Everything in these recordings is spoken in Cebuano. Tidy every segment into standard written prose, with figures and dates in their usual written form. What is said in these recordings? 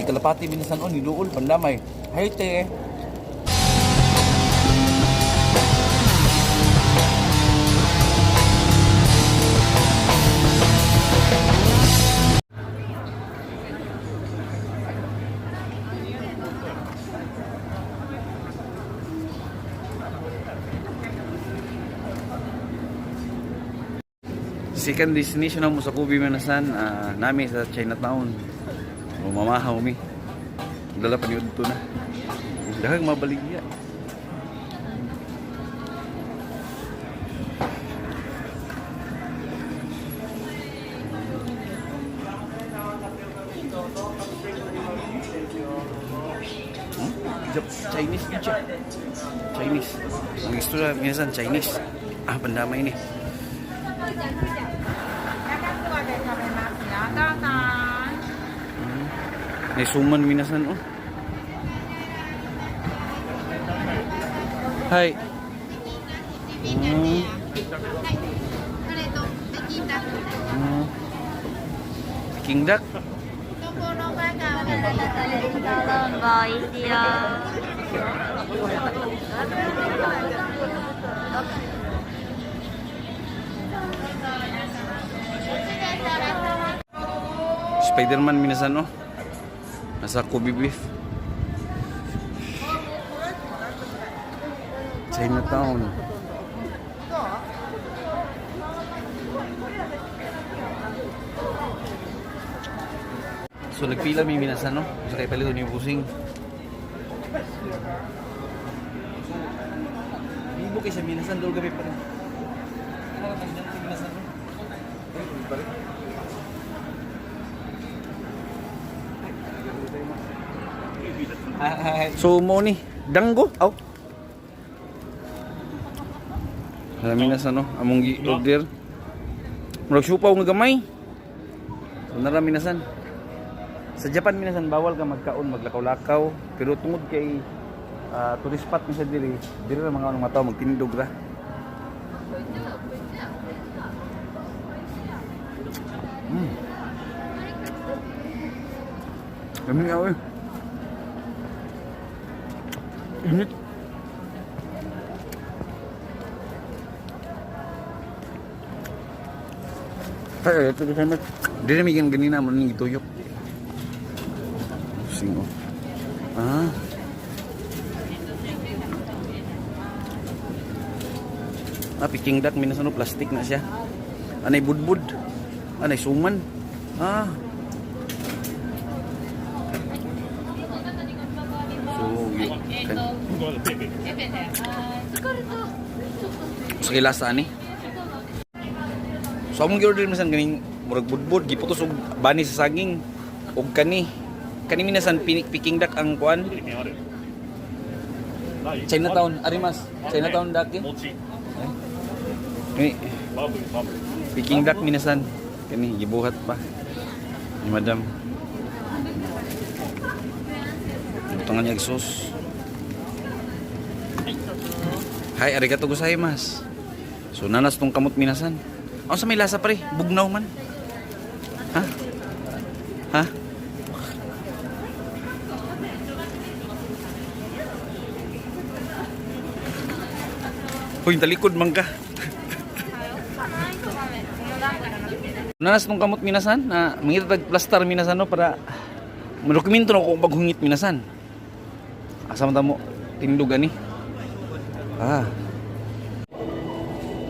kalapati minasan on, niduol, pandamay. Hay te. Second destination na mo sa Kobe minasan, nami sa Chinatown. O mamahaw mi. Dala pa ni Udto na. Daghang mabaligya. Hmm? Chinese yun siya. Chinese. Ang gusto na minsan Chinese. Ah, pandamay ni. May suman minasan oh. Hi. Peking duck. Spider-Man minasan oh. Nasa Kobe beef. Chinatown. So nagpila mi minasan no. Sa kay palito ni busing. Bibo kay sa minasan dol gabi pa rin. Ano ka tang minasan no? Ay, pa rin. So mo ni danggo aw. Marami na sa no among gi-order. Murag supaw nga gamay. So narami na san. Sa Japan minasan bawal ka magkaon, maglakaw-lakaw, pero tungod kay tourist spot ni sa diri, diri ra mga anong tao magtindog ra. Kami aw eh. Init. Ay, ito kasi mas. Di na may ganina mo nang gituyok. Singo. Ah. Ah, Peking duck minus ano, plastic na siya. Anay budbud. Anay suman. Ah. So, yun. Sa kilasa ani. So among gi-order minsan ganing murag budbud giputos og bani sa saging og kani. Kani minasan pinik Peking duck ang kuan. Chinatown, Arimas. Chinatown duck eh. Kani Peking duck minasan. Kani gibuhat pa. Ni madam. Butangan niya og sauce. Hi, arigato gozaimasu. So nanas tong kamot minasan. Ano sa may lasa pre? Bugnaw man. Ha? Ha? Hoy, talikod man ka. Nanas tong kamot minasan na mangita tag plastar minasan no para madokumento na ko kung paghungit minasan. Asa man ta mo tindog ani? Ah.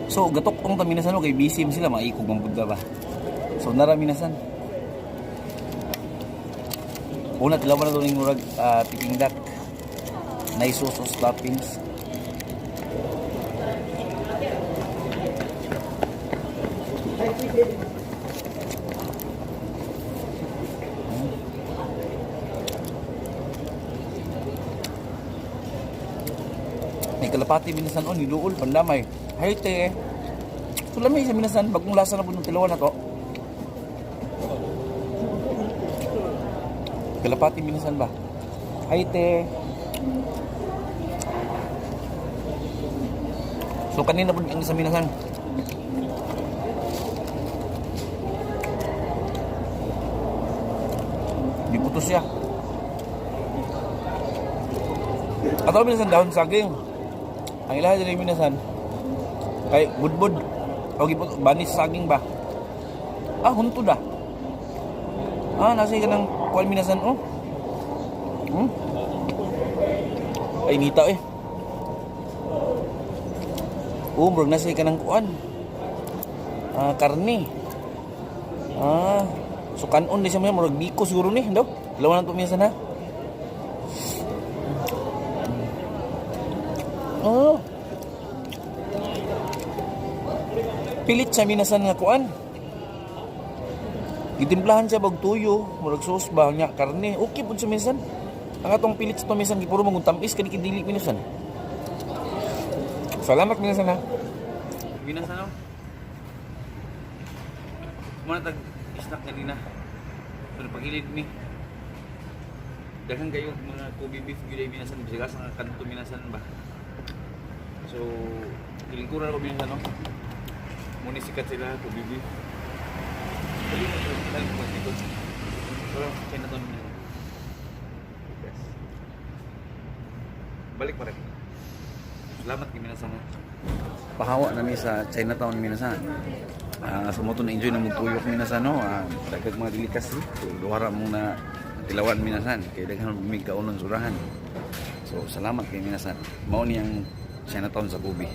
So gatok ang taminasan no kay busy man sila maikog man pud ba. So nara minasan. Una tilawan na to ning murag Peking duck. Nice sauce sauce toppings. May kalapati minasan on, niluol, pandamay. Hay te. So lamay sa minasan, bagong lasa na po ng tilawan na to. Kalapati minasan ba? Hay te. So kanina po ang sa minasan. Di putos siya. Ato minasan dahon saging. Ang ilaha diri minasan kay budbud o gipot banis saging ba. Ah, hunto da. Ah, nasa ka ng kuan minasan oh. Ay nita eh. Oh, murag nasa ka ng kuan. Ah, karne. Ah, so kanon di siya mo, murag biko siguro ni, daw. Dalawa na to minsan ha. Oh. Pilit siya minasan nga kuan. Gitimplahan siya bag tuyo, murag sauce ba nya karne. Okay pud siya minsan. Ang atong pilit sa to minsan gipuro mong tamis kani kidili minsan. Salamat minsan ha. Minasan no? Muna tag snack kanina. Pero pagilid mi. Daghan kayo mga Kobe beef gyud ay minasan bisag asa nga kanto minasan ba. So, gilingkuran ko minasan no. Muni sikat sila Kobe beef. Dali na to, dali ko likod. Pero Chinatown minasan. Yes. Balik pa rin. Salamat kay minasan ha. Pahawa na mi sa Chinatown minasan. Ah, sa mo to na enjoy na mugtuyok minasan no. Ah, daghang mga delicacy. So, duha ra mo na tilawan minasan kay daghan mig kaunon surahan. So salamat kay minasan. Mao ni ang Chinatown sa Kobe.